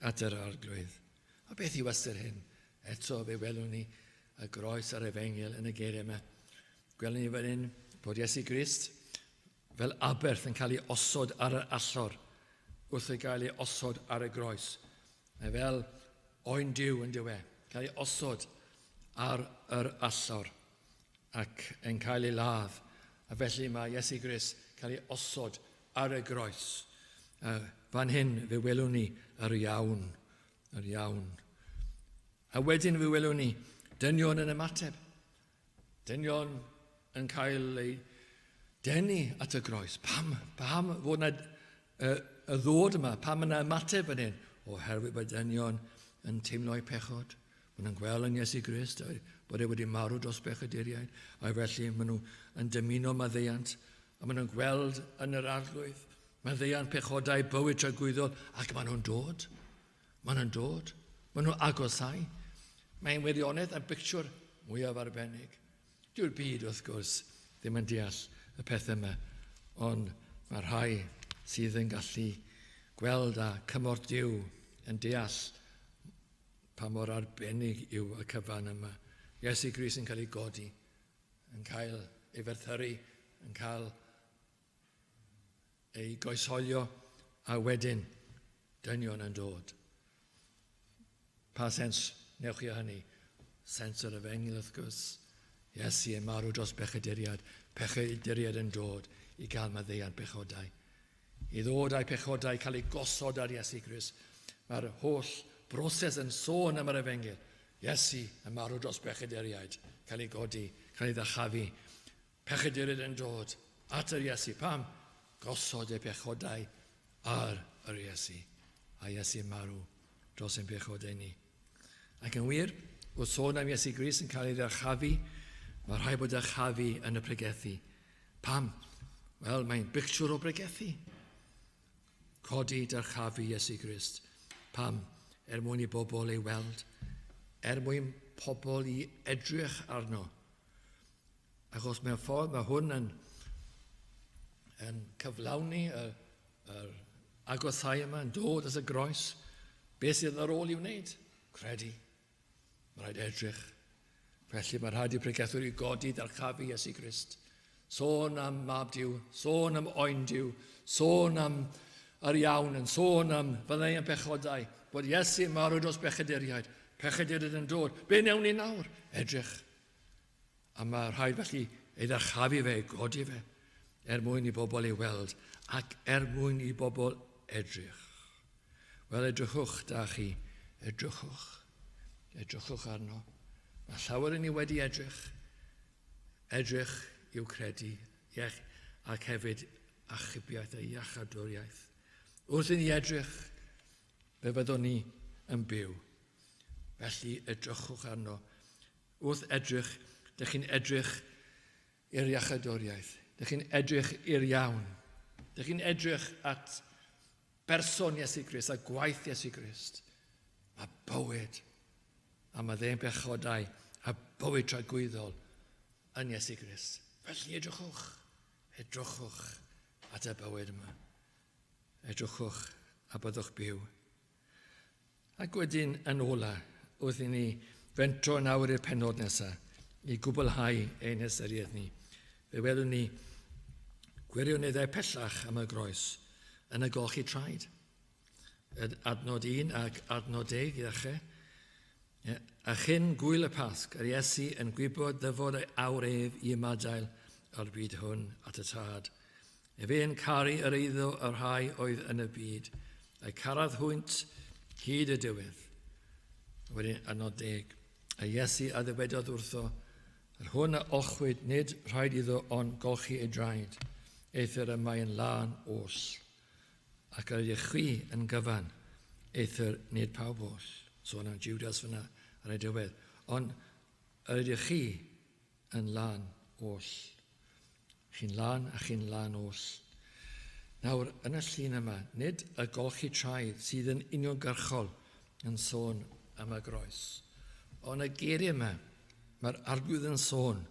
at yr arglwydd. A beth yw ystyr hyn? Eto fe welwn ni y groes a'r efengyl yn y geiriau yma. Gwelwn ni fan hyn bod Iesu Grist fel aberth yn cael ei osod ar yr allor wrth ei gael ei osod ar y groes. Mae fel oen Duw yn dyw e, cael ei osod ar yr allor ac yn cael ei ladd. A felly mae Iesu Grist cael ei osod ar y groes. A fan hyn fe welwn ni yr iawn, yr iawn. A wedyn fe welwn ni dynion yn ymateb. Dynion yn cael eu denu at y groes. Pam, pam fod yna y, y ddod yma? Pam yna ymateb fan hyn? Oherwydd bod dynion yn teimlo eu pechod. Maen nhw'n gweld yn Iesu Grist bod e wedi marw dros bechaduriaid, a felly maen nhw yn dymuno maddeuant, a maen nhw'n gweld yn yr arglwydd maddeuant pechodau bywyd tragwyddol, ac maen nhw'n dod. Maen nhw'n dod. Maen nhw'n agosau. Mae'n wirionedd a bictiwr mwyaf arbennig. Dyw'r byd, wrth gwrs, ddim yn deall y pethau yma, ond mae rhai sydd yn gallu gweld a cymorth Duw yn deall pa mor arbennig yw y cyfan yma. Iesu Grist yn cael ei godi, yn cael ei ferthyru, yn cael ei goesholio a wedyn dynion yn dod. Pa sens newch chi o hynny? Sens yr efengyl wrth gwrs. Iesu yn marw dros bechaduriad, pechaduriad yn dod i gael maddeuant pechodau. I ddod â'i pechodau cael ei gosod ar Iesu Grist. Mae'r holl broses yn sôn am yr efengyl. Iesu yn marw dros bechaduriaid, cael ei godi, cael ei ddachafu, Pechaduriaid yn dod at yr Iesu. Pam? Gosod eu pechodau ar yr Iesu. A Iesu yn marw dros ein pechodau ni. Ac yn wir, wrth sôn am Iesu Grist yn cael ei ddyrchafu, mae rhaid bod dyrchafu yn y pregethu. Pam? Wel, mae'n bictiwr o bregethu. Codi dyrchafu Iesu Grist. Pam? Er mwyn i bobl ei weld. Er mwyn pobl i edrych arno. Achos mewn ffordd mae hwn yn, yn cyflawni y, yr agosau yma, yn dod at y groes. Beth sydd ar ôl i wneud? Credu. Mae rhaid edrych. Felly mae rhaid i pregethwr i godi darchafu Iesu Grist. Sôn am mab Duw, sôn am oen Duw, sôn am yr iawn, yn sôn am fyddai yn pechodau, bod Iesu marw dros bechaduriaid, pechaduriaid yn dod. Be wnewn ni nawr? Edrych. A mae rhaid felly ei ddyrchafu fe, ei godi fe, er mwyn i bobl ei weld ac er mwyn i bobl edrych. Wel, edrychwch da chi, edrychwch, edrychwch arno. Mae llawer yn ni wedi edrych, edrych i'w credu, iech, ac hefyd achubiaeth a iachadwriaeth. Wrth i ni edrych, fe fyddwn ni yn byw. Felly edrychwch arno. Wrth edrych, dych chi'n edrych i'r iachadoriaeth. Dych chi'n edrych i'r iawn. Dych chi'n edrych at berson Iesu Grist a gwaith Iesu Grist. Mae bywyd a mae ddim pechodau a bywyd tragwyddol yn Iesu Grist. Felly edrychwch, edrychwch at y bywyd yma. Edrychwch a byddwch byw. Ac wedyn yn ola, wrth i ni fentro yn awr i'r pennod nesaf, i gwblhau ein hystyriaeth ni, fe welwn ni gwirioneddau pellach am y groes yn y golchi traed. Adnod 1 ac adnod 10 i ddechrau. A chyn gwyl y Pasg, yr Iesu yn gwybod ddyfod ei awr ef i ymadael â'r byd hwn at y Tad. Efe yn caru yr eiddo y rhai oedd yn y byd, a'i caradd hwynt hyd y diwedd. Wedyn adnod deg. A Iesu a ddywedodd wrtho, Yr hwn a olchwyd nid rhaid iddo ond golchi ei draed, eithr y mae yn lân oll. Ac yr ydych chwi yn gyfan, eithr nid pawb oll. Sôn am Judas fyna ar ei diwedd. Ond yr ydych chi yn lân oll. Chi'n lân a chi'n lân oll. Nawr, yn y llun yma, nid y golchi traed sydd yn uniongyrchol yn sôn am y groes. Ond y geiriau yma, mae'r arglwydd yn sôn,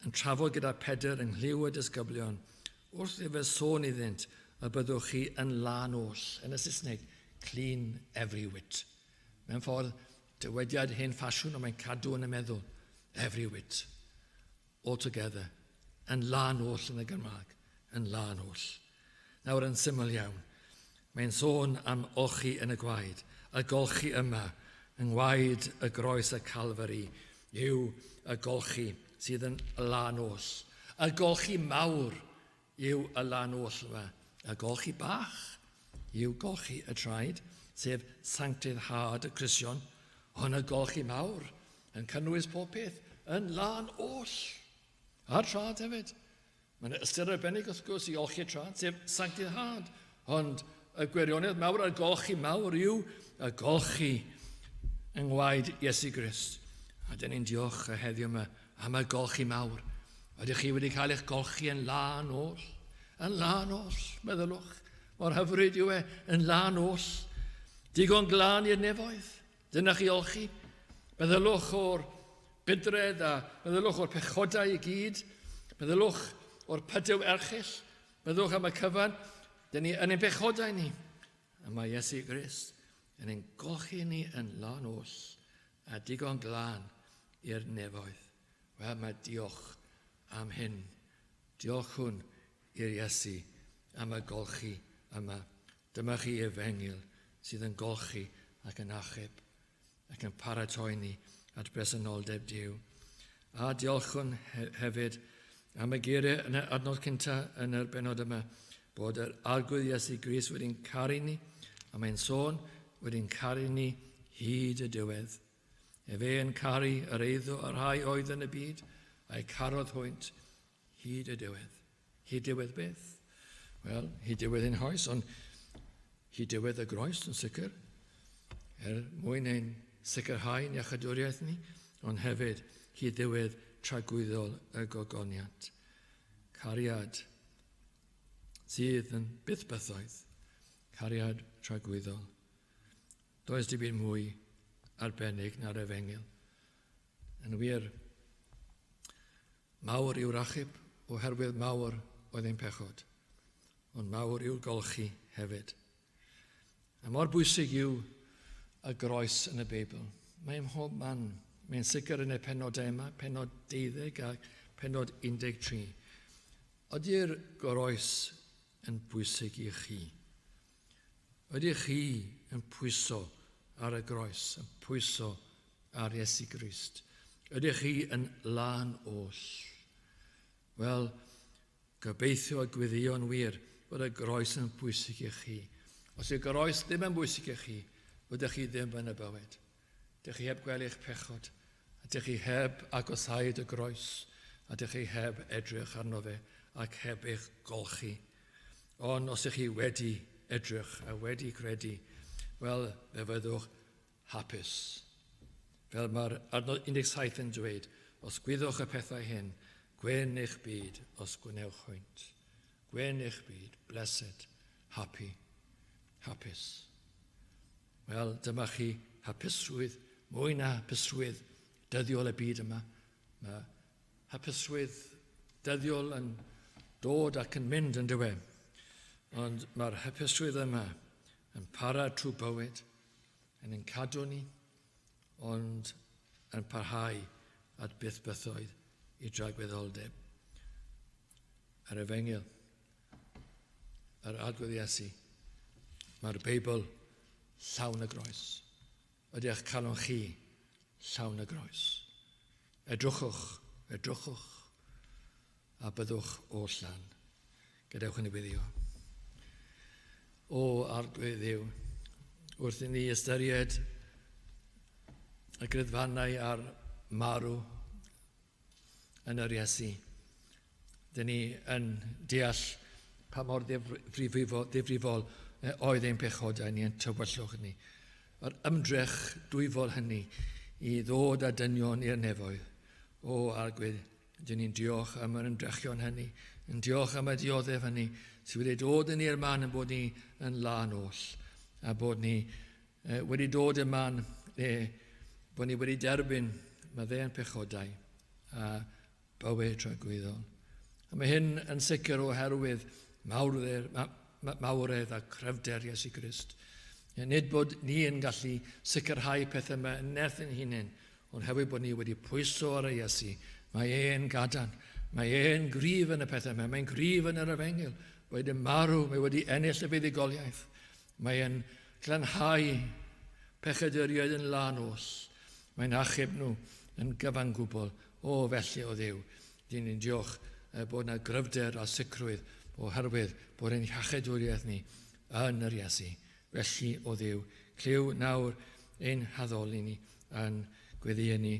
yn trafod gyda Pedr yng nghlyw y disgyblion, wrth iddo sôn iddynt y byddwch chi yn lân oll, yn y Saesneg, clean every whit. Mewn ffordd, dywediad hen ffasiwn, ond mae'n cadw yn y meddwl, every whit. Altogether. Yn lân oll yn y Gymraeg. Yn lân oll. Nawr yn syml iawn, mae'n sôn am olchi yn y gwaed. Y golchi yma, yng ngwaed y groes y Calfari, yw y golchi sydd yn lân oll. Y golchi mawr yw y lân oll yma. Y golchi bach yw golchi y traed, sef sancteiddhad y Cristion, ond y golchi mawr yn cynnwys pob peth yn lân oll. A'r traed hefyd. Mae'n ystyr arbennig wrth gwrs i olchi traed, sef sancteiddhad, ond y gwirionedd mawr a'r golchi mawr yw y golchi yng ngwaed Iesu Grist. A dyn ni'n diolch y heddiw yma am y golchi mawr. Ydych chi wedi cael eich golchi yn lân oll? Yn lân oll, meddylwch. Mor hyfryd yw e, yn lân oll. Digon glân i'r nefoedd. Dyna chi olchi. Meddylwch o'r bydredd a meddylwch o'r pechodau i gyd. Meddylwch o'r pydew erchyll. Meddylwch am y cyfan. Dyn ni yn ein pechodau ni. A mae Iesu Grist yn ein golchi ni yn lân oll a digon glân i'r nefoedd. Wel, mae diolch am hyn. Diolch hwn i'r Iesu am y golchi yma. Dyma chi efengyl sydd yn golchi ac yn achub ac yn paratoi ni at bresenoldeb Duw. A diolchwn hefyd am y geiriau yn y adnod cyntaf yn yr benod yma, bod yr Arglwydd Iesu Grist wedi'n caru ni, a mae'n sôn wedi'n caru ni hyd y diwedd. Efe yn caru yr eiddo y rhai oedd yn y byd, a'i carodd hwynt hyd y diwedd. Hyd diwedd beth? Wel, hyd diwedd ein hoes, ond hyd diwedd y groes yn sicr, er mwyn ein sicrhau yn iachadwriaeth ni, ond hefyd hyd ddiwedd tragwyddol y gogoniant. Cariad sydd yn byth bythoedd, cariad tragwyddol. Does dim byd mwy arbennig na'r efengyl. Yn wir, Mawr yw'r achub, oherwydd mawr oedd ein pechod, ond mawr yw'r golchi hefyd. A mor bwysig yw y groes yn y Beibl. Mae ym mhob man. Mae'n sicr yn y penodau yma, penod 12 a penod 13. Ydy'r groes yn bwysig i chi? Ydych chi yn pwyso ar y groes, yn pwyso ar Iesu Grist? Ydych chi yn lân oll? Wel, gobeithio y gweddïo'n wir bod y groes yn bwysig i chi. Os yw'r groes ddim yn bwysig i chi, byddech chi ddim yn y bywyd. Dych chi heb gweld eich pechod, a dych chi heb agosáu y groes, a dych chi heb edrych arno fe ac heb eich golchi. Ond os ych chi wedi edrych a wedi credu, wel, fe fyddwch hapus. Fel mae'r adnod 17 yn dweud, os gwyddwch y pethau hyn, gwen eich byd os gwnewch hwynt. Gwen eich byd, blessed, happy, hapus. Wel, dyma chi hapusrwydd, mwy na hapusrwydd dyddiol y byd yma. Mae hapusrwydd dyddiol yn dod ac yn mynd yn dywe. Ond mae'r hapusrwydd yma yn para trwy bywyd, yn ein cadw ni, ond yn parhau at byth bythoedd i dragwyddoldeb. Yr efengyl, yr Arglwydd Iesu, mae'r Beibl llawn y groes. Ydy eich calon chi llawn y groes? Edrychwch, edrychwch, a byddwch oll lan. Gadewch i ni weddïo. O Arglwydd Dduw, wrth i ni ystyried y griddfannau a'r marw yn yr Iesu, dyn ni yn deall pa mor ddifrifol, ddifrifol oedd ein pechodau ni yn tywyllwch ni. Yr ymdrech dwyfol hynny i ddod â dynion i'r nefoedd. O Arglwydd, dyn ni'n diolch am yr ymdrechion hynny, yn diolch am y dioddef hynny sydd wedi dod yn i'r man yn bod ni yn lân oll, a bod ni wedi dod i'r man le bod ni wedi derbyn maddeuant pechodau a bywyd tragwyddol. A mae hyn yn sicr oherwydd mawredd, ma, ma, mawredd a cryfder Iesu Grist. Nid bod ni yn gallu sicrhau pethau yma yn nerth ein hunain, ond hefyd bod ni wedi pwyso ar y Iesu Mae e'n gadarn. Mae e'n gryf yn y pethau yma. Mae'n gryf yn yr efengyl. Mae wedi marw, mae wedi ennill y fuddugoliaeth. Mae e'n glanhau pechaduriaid yn lân oll. Mae'n achub nhw yn gyfan gwbl. O, felly, o Dduw, dyn ni'n diolch bod yna gryfder a sicrwydd oherwydd bod ein hiachydwriaeth ni yn yr Iesu. Felly, o Dduw, clyw nawr ein haddoli ni a'n gweddïau ni,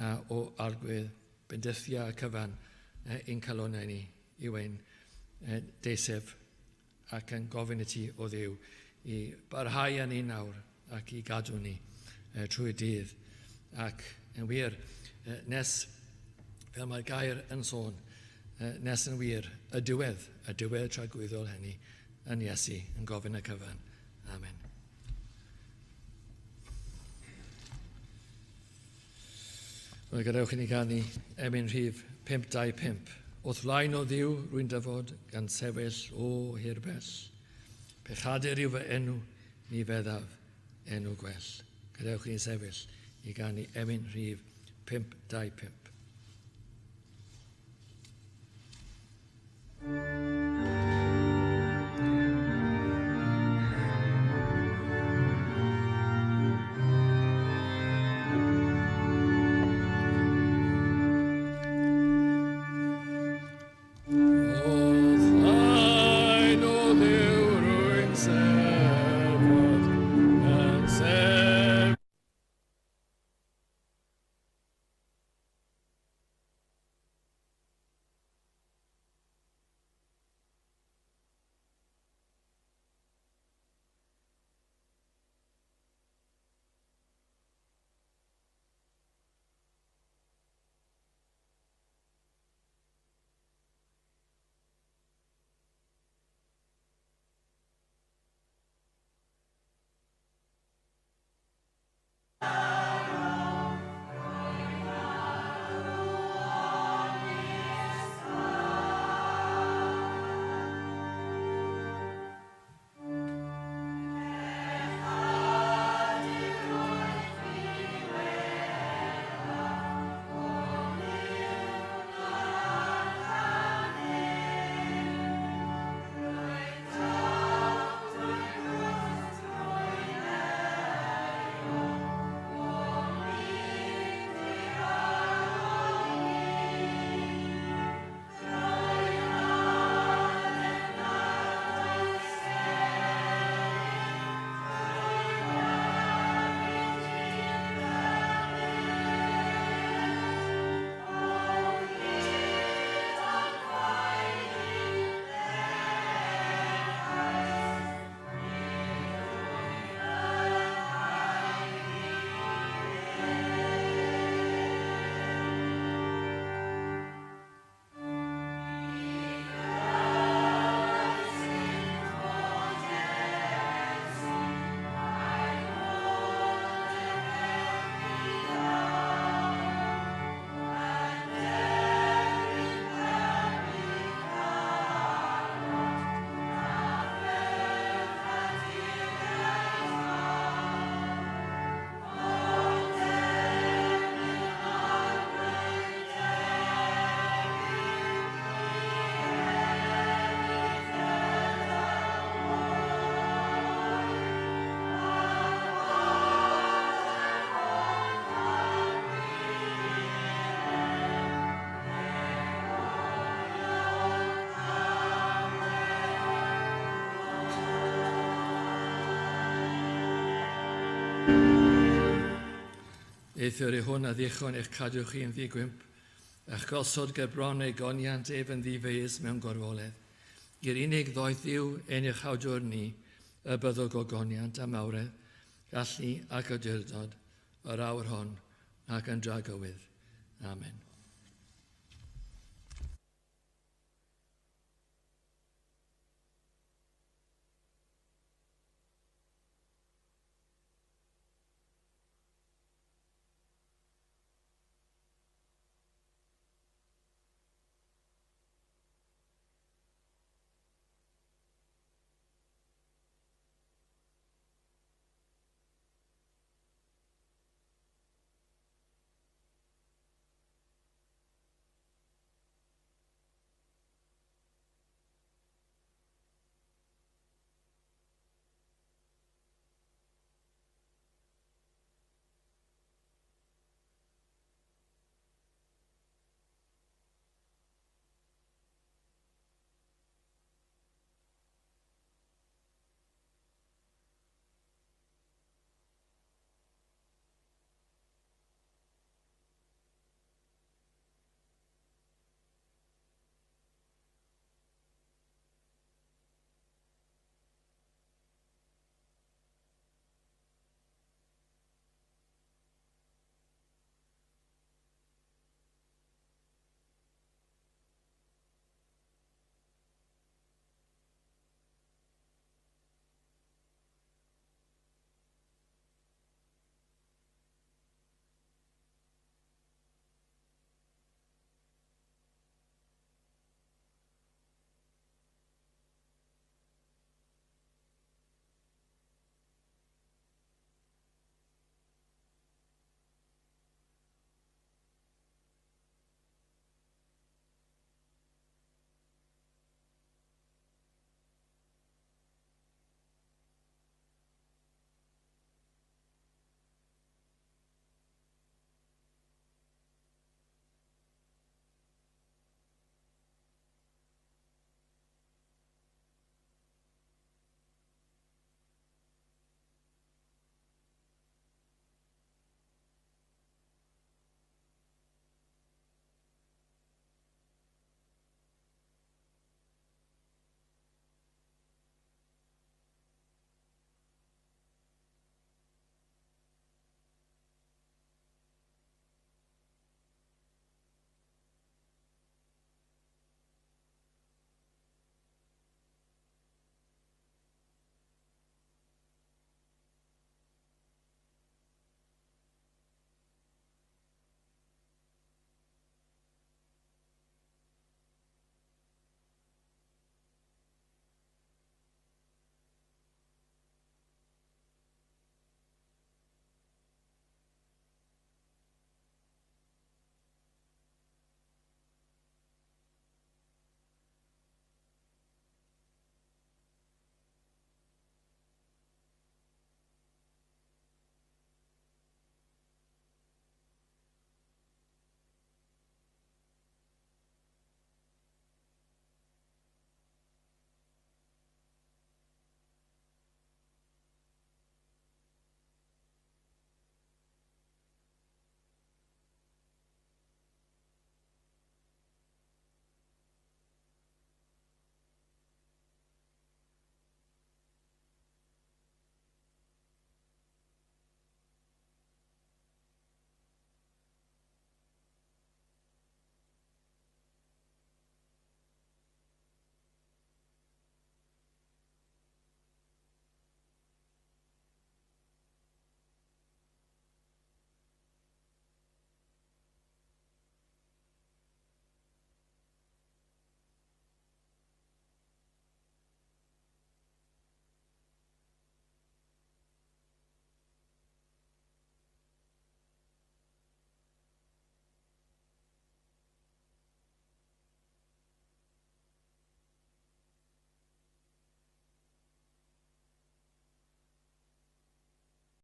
a o Arglwydd, bendithia y cyfan ein calonnau ni yw ein deiseb ac yn gofyn i ti, o Dduw, i barhau â ni nawr ac i gadw ni trwy'r dydd. Ac yn wir, nes, fel mae'r gair yn sôn, nes yn wir, y diwedd, y diwedd tragwyddol hynny, yn Iesu, yn gofyn y cyfan. Amen. Wel, gadewch i ni ganu emyn rhif 525. Wrth flaen o Dduw rwy'n dyfod gan sefyll o hirbell. Pechadur yw fy enw, ni feddaf enw gwell. Gadewch i ni sefyll i ganu emyn rhif 525. Eithr i hwn a ddichon eich cadw chi yn ddi-gwymp, a'ch gosod ger bron ei goniant ef yn ddi-feius mewn gorfoledd. I'r unig ddoeth Dduw ein Iachawdwr ni, y byddo gogoniant a mawredd, gallu ac awdurdod, yr awr hon ac yn dragywydd. Amen.